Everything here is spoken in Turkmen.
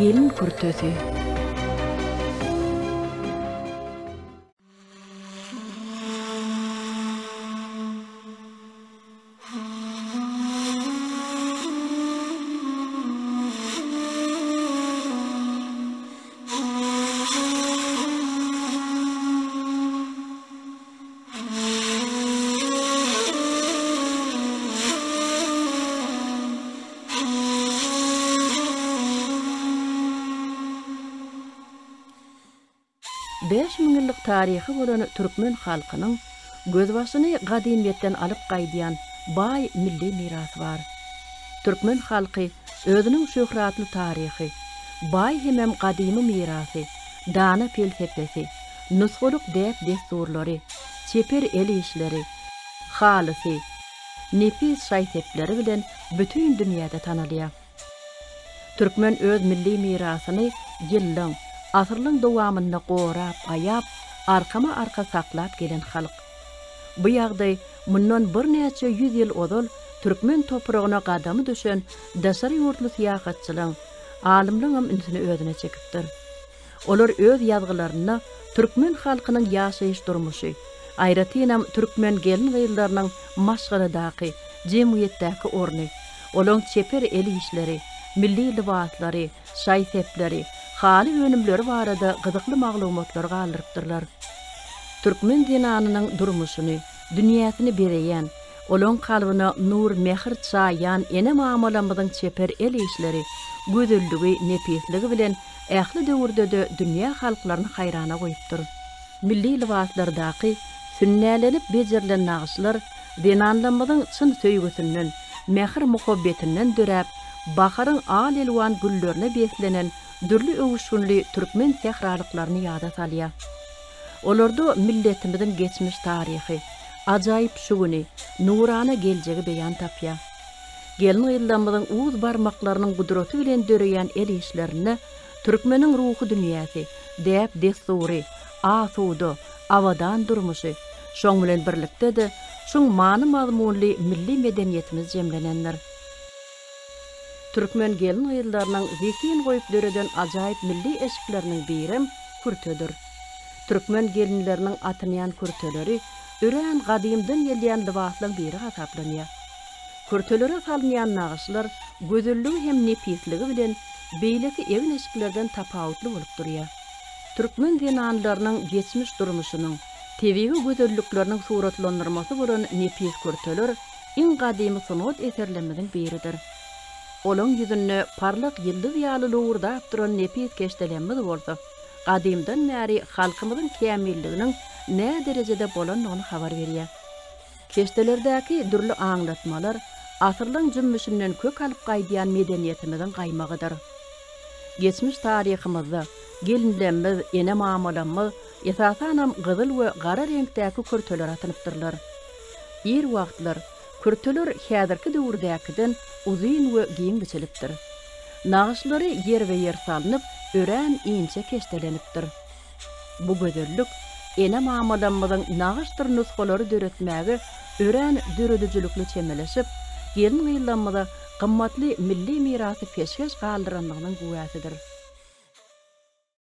Gelin kürtesi. 5000 ýyllyk taryhy bolan türkmen halkynyň gözbaşyny gadymyýetden alyp gaýdýan baý milli mirasy bar. Türkmen halky özüniň şöhratly taryhy, baý hemem gadymy mirasy, dana pelsepesi, nusgalyk däp-dessurlary, çeper el işleri, halysy, nepis şaý-sepleri bilen bütin dünýäde tanalýar. Türkmen öz milli mirasyny ýyllaň, asyrlaň dowamynda gorap, aýap, arkama-arka saklap gelen halk. Bu ýagdaý mundan birnäçe ýüz ýyl ozal türkmen topragyna gadamy düşen daşary ýurtly syýahatçylaň, alymlaňam ünsüni özüne çekipdir. Olar öz ýazgylarynda türkmen halkynyň ýaşaýyş-durmuşy, aýratynam türkmen gelin-gyzlarynyň maşgaladaky, jemgyýetdäki orny, olaň çeper el işleri, milli lybaslary, şaý-sepleri, haly önümleri barada gyzykly maglumatlary galdyrypdyrlar. Türkmen zenanynyň durmuşyny, dünýäsini bezeýän, olaň kalbyna nur-mähir çaýýan ene-mamalarymyzyň çeper el işleri, gözelligi, nepisligi bilen ähli döwürde-de dünýä halklaryny haýrana goýupdyr. Milli lybaslardaky sünnälenip bejerilen nagyşlar zenanlarymyzyň çyn söýgüsinden, mähir-muhabbetinden döräp, baharyň al-elwan güllerine beslenen dürli öwüşginli türkmen sähralyklaryny ýada salýar. Olarda milletimiziň geçmiş taryhy, ajaýyp şu güni, nurana geljegi beýan tapýar. Gelin-gyzlarymyzyň uz barmaklarynyň gudraty bilen döreýän el işlerinde türkmeniň ruhy dünýäsi, däp-dessury, asuda, abadan durmuşy, şoň bilen birlikde-de, çuň many-mazmunly milli medeniýetimiz jemlenendir. Türkmen gelin-gyzlarynyň zehin goýup döreden ajaýyp milli eşikleriniň birem kürtedir. Türkmen gelinleriniň atynýan kürteleri örän gadymdan gelýän lybaslaryň biri hasaplanýar. Kürtelere salynýan nagyşlar gözelligi hem nepisligi bilen beýleki egin-eşiklerden tapawutly bolup durýar. Türkmen zenanlarynyň geçmiş durmuşynyň, tebigy gözellikleriniň suratlandyrmasy bolan nepis kürteler iň gadymy sungat eserlerimiziň biridir. Olaň ýüzünde parlak ýyldyz ýaly lowurdap duran nepis keşdelerimiz bolsa, gadymdan bäri halkymyzyň kämilliginiň näderejede bolandygyny habar berýär. Keşdelerdäki dürli aňlatmalar asyrlaň jümmüşinden kök alyp gaýdýan medeniýetimiziň gaýmagydyr. Geçmiş taryhymyzda gelinlerimiz, ene-mamalarymyz esasanam gyzyl we gara reňkdäki kürteler atynypdyrlar. Ir wagtlar kürteler häzirki döwürdäkiden uzyn we giň biçilipdir. Nagyşlary ýerbe-ýer salnyp, örän inçe keşdelenipdir. Bu gözellik ene-mamalarymyzyň nagyşdyr nusgalary döretmäge örän döredijilikli çemeleşip, gelin-gyzlarymyza gymmatly milli mirasy peşgeş galdyrandygynyň güwäsidir.